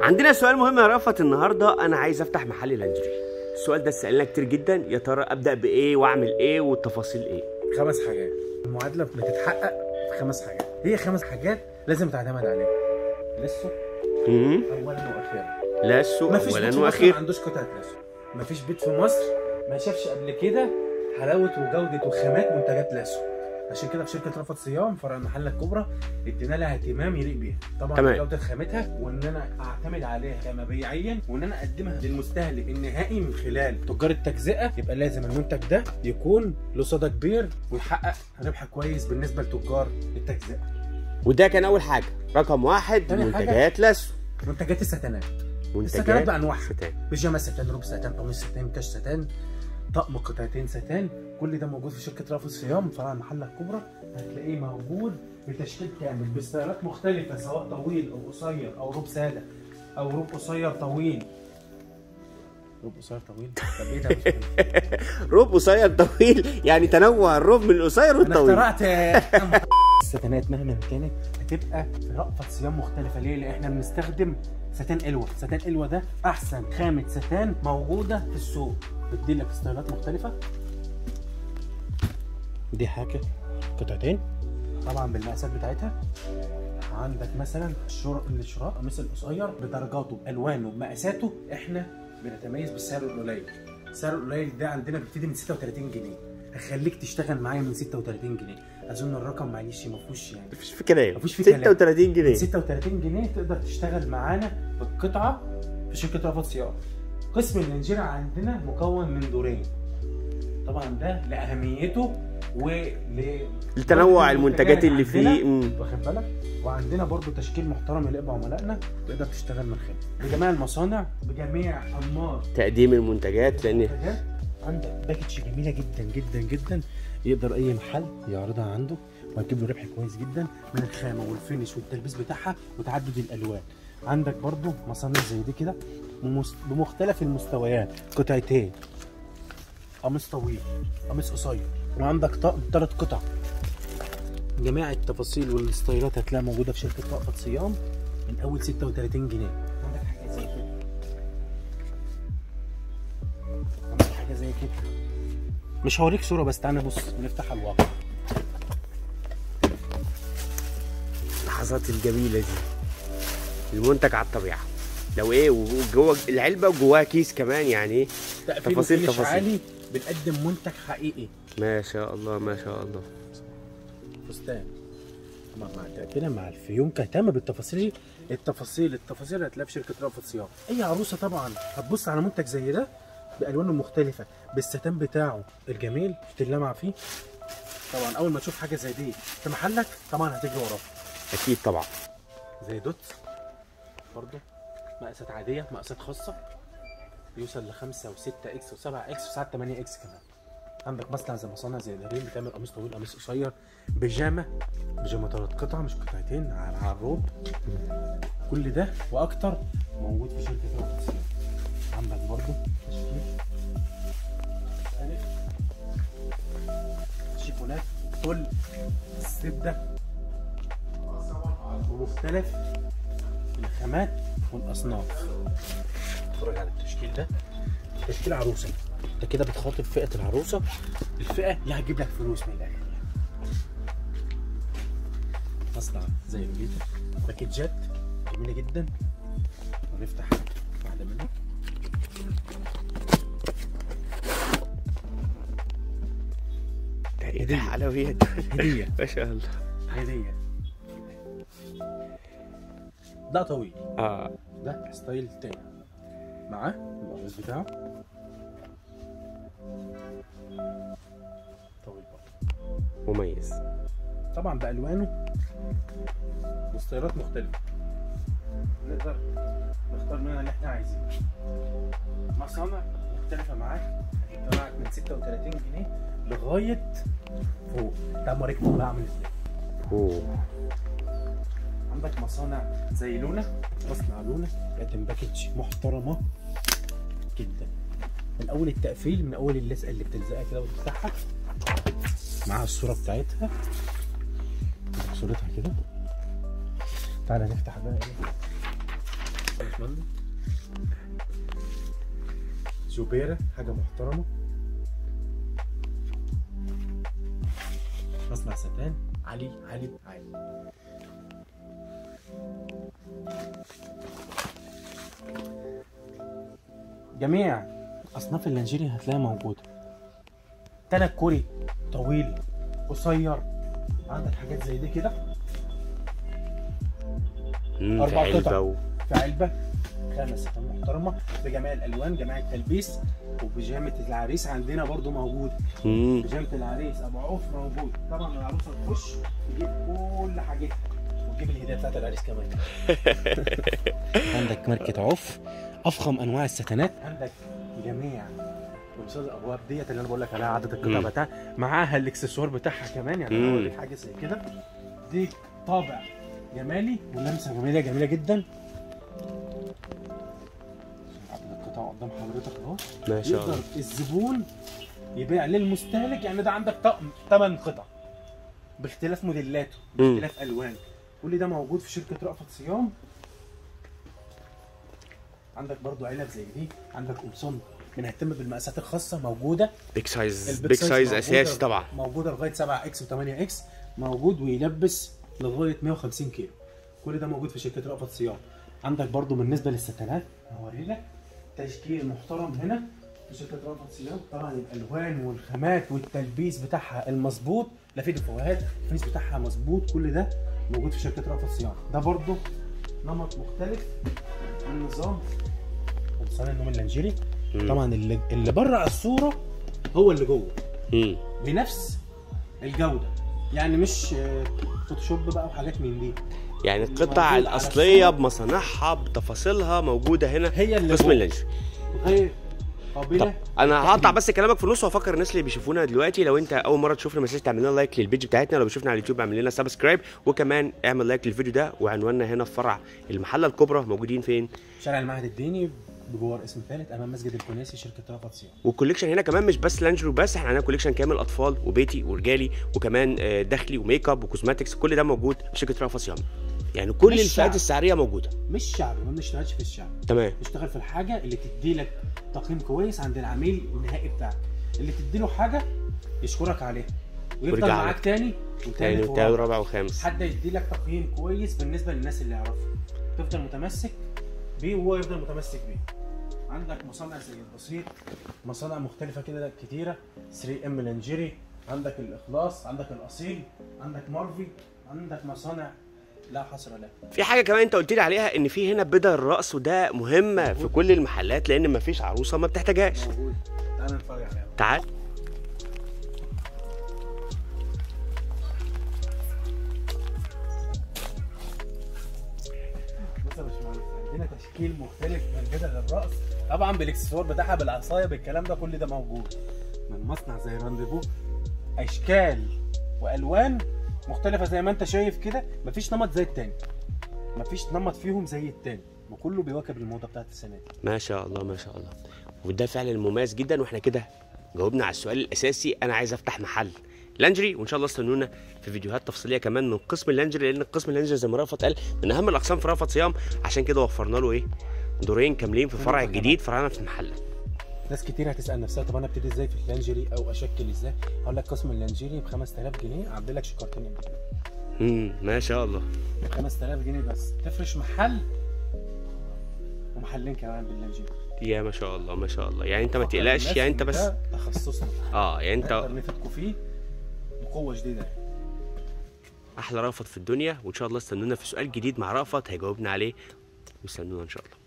عندنا سؤال مهم يا رأفت النهارده، انا عايز افتح محل لانجري. السؤال ده سألنا كتير جدا، يا ترى ابدا بايه واعمل ايه والتفاصيل ايه؟ 5 حاجات، المعادلة بتتحقق في 5 حاجات، هي 5 حاجات لازم تعتمد عليها. لسه اولا واخيرا، لسه اولا واخيرا، ما عندوش قطعه لسه، ما فيش بيت في مصر ما شافش قبل كده حلاوة وجوده وخامات منتجات لاسو. عشان كده في شركة رأفت صيام فرع المحلة الكبرى ادينا لها اهتمام يليق بيها، طبعا جوده خامتها، وان انا اعتمد عليها كمبيعيا، وان انا اقدمها للمستهلك النهائي من خلال تجار التجزئة. يبقى لازم المنتج ده يكون له صدى كبير ويحقق ربح كويس بالنسبة لتجار التجزئة. وده كان اول حاجة، رقم 1 منتجات لاسو، منتجات الستانات، الستانات بانواعها، بيجامه ستان، روب ستان، قميص ستان، كاش ستان، طقم قطعتين ستان، كل ده موجود في شركة رأفت صيام فرع المحلة الكبرى. هتلاقيه موجود بتشكيل كامل بستايلات مختلفة، سواء طويل أو قصير أو روب سادة أو روب قصير طويل. روب قصير طويل؟ طب إيه ده؟ روب قصير طويل، يعني تنوع الروب من القصير والطويل. أنا اخترعت. الستانات مهما كانت هتبقى في رأفت صيام مختلفة. ليه؟ لأن إحنا بنستخدم ستان إلوة. ستان إلوة ده أحسن خامة ستان موجودة في السوق، بتديلك ستايلات مختلفة. دي حاجة قطعتين طبعا بالمقاسات بتاعتها. عندك مثلا الشراء قميص القصير بدرجاته بألوانه بمقاساته. احنا بنتميز بالسعر القليل. السعر القليل ده عندنا بيبتدي من 36 جنيه، هخليك تشتغل معايا من 36 جنيه. اظن الرقم معلش ما فيهوش، يعني مفيش في كلام، مفيش في كلام. 36 جنيه، 36 جنيه تقدر تشتغل معانا بالقطعة في شركة رأفت صيام. قسم اللانجيري عندنا مكون من دورين، طبعا ده لاهميته لتنوع المنتجات اللي فيه، واخد بالك. وعندنا برضو تشكيل محترم يليق بعملائنا، تقدر تشتغل من خلاله بجميع المصانع بجميع انماط تقديم المنتجات، لان عندك package جميلة جدا جدا جدا يقدر اي محل يعرضها عنده وهتجيب له ربح كويس جدا من الخامة وال finish والتلبيس بتاعها وتعدد الالوان. عندك برضو مصانع زي دي كده بمختلف المستويات، قطعتين، قميص طويل، قميص قصير، وعندك طقم 3 قطع. جميع التفاصيل والستايلات هتلاقيها موجودة في شركة رأفت صيام من اول 36 جنيه. عندك حاجة زي كده، عندك حاجة زي كده، مش هوريك صوره بس تعالى نبص ونفتح على الواقع. اللحظات الجميلة دي، المنتج على الطبيعة، لو ايه وجوه العلبة وجواها كيس كمان، يعني تفاصيل تفاصيل عالي، بنقدم منتج حقيقي. ما شاء الله ما شاء الله. فستان مع تقفيله مع الفيونكه، اهتم بالتفاصيل، التفاصيل التفاصيل هتلاقيها في شركة رأفت صيام. اي عروسه طبعا هتبص على منتج زي ده بالوانه المختلفة بالستان بتاعه الجميل اللمع فيه، طبعا اول ما تشوف حاجة زي دي في محلك طبعا هتجري وراه اكيد. طبعا زي دوت برضه مقاسات عادية، مقاسات خاصة، بيوصل ل 5 و6 X و7 X وساعات 8 X كمان. عندك مصنع زي مصانع زي دارين بتعمل قميص طويل، قميص قصير، بيجامه، بيجامه 3 قطع مش قطعتين على الروب. كل ده واكتر موجود في شركة رأفت صيام. عندك برضه تشكيل مختلف، شيفونات، تل، زبدة، ومختلف الخامات والاصناف. اتفرج على التشكيل ده، تشكيل عروسه. انت كده بتخاطب فئة العروسة، الفئة اللي هتجيب لك فلوس من الاخر. مصنع زي لوليتا، باكجات جميلة جدا. ونفتح واحدة منهم. ده ايه ده؟ حلويات هديه ما شاء الله، هديه. ده طويل، ده style تاني معاه القميص بتاعه طويل برضه مميز، طبعا بالوانه وستايلات مختلفة، نقدر نختار منها اللي احنا عايزينه. مصانع مختلفة معاك، هتطلعك من 36 جنيه لغاية فوق. تعال اوريك فوق بقى عامل ازاي. اوه، عندك مصانع زي لونا، مصنع لونا بيقدم package محترمه جدا، من اول التقفيل، من اول اللزقه اللي بتلزقها كده وتفتحها مع الصورة بتاعتها، صورتها كده. تعالى نفتح بقى ايه جوبيرة حاجة محترمه، مصنع ستان علي علي علي. جميع اصناف اللانجيري هتلاقيها موجودة، تنك كوري طويل قصير، عندك حاجات زي دي كده 4 قطع في علبة، خامة ستان محترمه بجميع الالوان، جميع التلبيس. وبيجامه العريس عندنا برضو موجودة، بيجامه العريس ابو عوف موجود. طبعا العروسة تخش تجيب كل حاجتها وتجيب الهدية بتاعت العريس كمان. عندك ماركة عوف، افخم انواع الستانات، عندك جميع قمصان الابواب ديت اللي انا بقول لك عليها، عدد القطع بتاعها معاها الاكسسوار بتاعها كمان. يعني انا اوريك حاجة زي كده، دي طابع جمالي ولمسه جميلة جميلة جدا. عدد القطع قدام حضرتك اهو، ما شاء الله. يقدر الزبون يبيع للمستهلك، يعني ده عندك طقم 8 قطع باختلاف موديلاته باختلاف الوانه، كل ده موجود في شركة رأفت صيام. عندك برضو علب زي دي، عندك قمصان بنهتم بالمقاسات الخاصة موجودة، big size، big size اساسي طبعا، موجودة لغاية 7 X و8 X موجود، ويلبس لغاية 150 كيلو. كل ده موجود في شركة رأفت صيام. عندك برضو بالنسبة للستانات هوري لك تشكيل محترم هنا في شركة رأفت صيام. طبعا الالوان والخامات والتلبيس بتاعها المظبوط، لا في دفوهات، ال finish بتاعها مظبوط، كل ده موجود في شركة رأفت صيام. ده برضو نمط مختلف من نظام قمصان النوم اللانجيري. طبعا اللي بره الصورة هو اللي جوه بنفس الجودة، يعني مش فوتوشوب بقى وحاجات من دي، يعني القطع الاصلية بمصانعها بتفاصيلها موجودة هنا، هي اللي قسم اللانجيري غير قابله. طب انا هقطع بس كلامك في النص وافكر الناس اللي بيشوفونا دلوقتي، لو انت اول مرة تشوفنا ما تنساش تعمل لنا like لل page بتاعتنا، لو بتشوفنا على اليوتيوب اعمل لنا subscribe، وكمان اعمل like للفيديو ده. وعنواننا هنا في فرع المحلة الكبرى، موجودين فين؟ شارع المعهد الديني بجوار اسم ثالث امام مسجد الكناسي، شركة رأفت صيام. وال collection هنا كمان مش بس لانجري بس، احنا عندنا collection كامل اطفال وبيتي ورجالي، وكمان داخلي و make up و cosmetics، كل ده موجود في شركة رأفت صيام. يعني كل الفئات السعرية موجودة، مش شعبي، ما بنشتغلش في الشعب، تمام، نشتغل في الحاجة اللي تدي لك تقييم كويس عند العميل النهائي بتاعك، اللي تدي له حاجة يشكرك عليها ويفضل معاك تاني وتالت ورابع وخامس، حد يدي لك تقييم كويس بالنسبة للناس اللي يعرفها، تفضل متمسك بيه وهو يفضل متمسك بيه. عندك مصانع زي البسيط، مصانع مختلفة كده كتيرة، 3 ام لانجيري، عندك الاخلاص، عندك الاصيل، عندك مارفي، عندك مصانع لا حصر لها. في حاجة كمان انت قلت لي عليها، ان في هنا بدل الرأس، وده مهمة في كل المحلات لان مفيش عروسه ما بتحتاجهاش. موجود، تعال نتفرج عليها. تعال. بص يا باشمهندس، عندنا تشكيل مختلف من بدل الرأس، طبعا بالاكسسوار بتاعها، بالعصايه، بالكلام ده، كل ده موجود من مصنع زي رانديفو، اشكال والوان مختلفة زي ما انت شايف كده، مفيش نمط زي التاني، مفيش نمط فيهم زي التاني، وكله بيواكب الموضة بتاعت السنة دي. ما شاء الله ما شاء الله، وده فعلا مميز جدا. واحنا كده جاوبنا على السؤال الاساسي، انا عايز افتح محل لانجري، وان شاء الله استنونا في فيديوهات تفصيلية كمان من قسم اللانجري، لان قسم اللانجري زي ما رأفت قال من اهم الاقسام في رأفت صيام، عشان كده وفرنا له ايه، دورين كاملين في الفرع الجديد، فرعنا في المحلة. ناس كتير هتسال نفسها طب انا ابتدي ازاي في اللانجري او اشكل ازاي؟ هقول لك قسم اللانجري ب 5000 جنيه اعبي لك شكارتين. ما شاء الله، 5000 جنيه بس تفرش محل ومحلين كمان باللانجري. يا ما شاء الله ما شاء الله، يعني انت ما تقلقش، يعني انت بس تخصصنا، يعني انت نقدر نفيدكم فيه بقوة شديدة. احلى رأفت في الدنيا، وان شاء الله استنونا في سؤال جديد مع رأفت هيجاوبنا عليه، واستنونا ان شاء الله.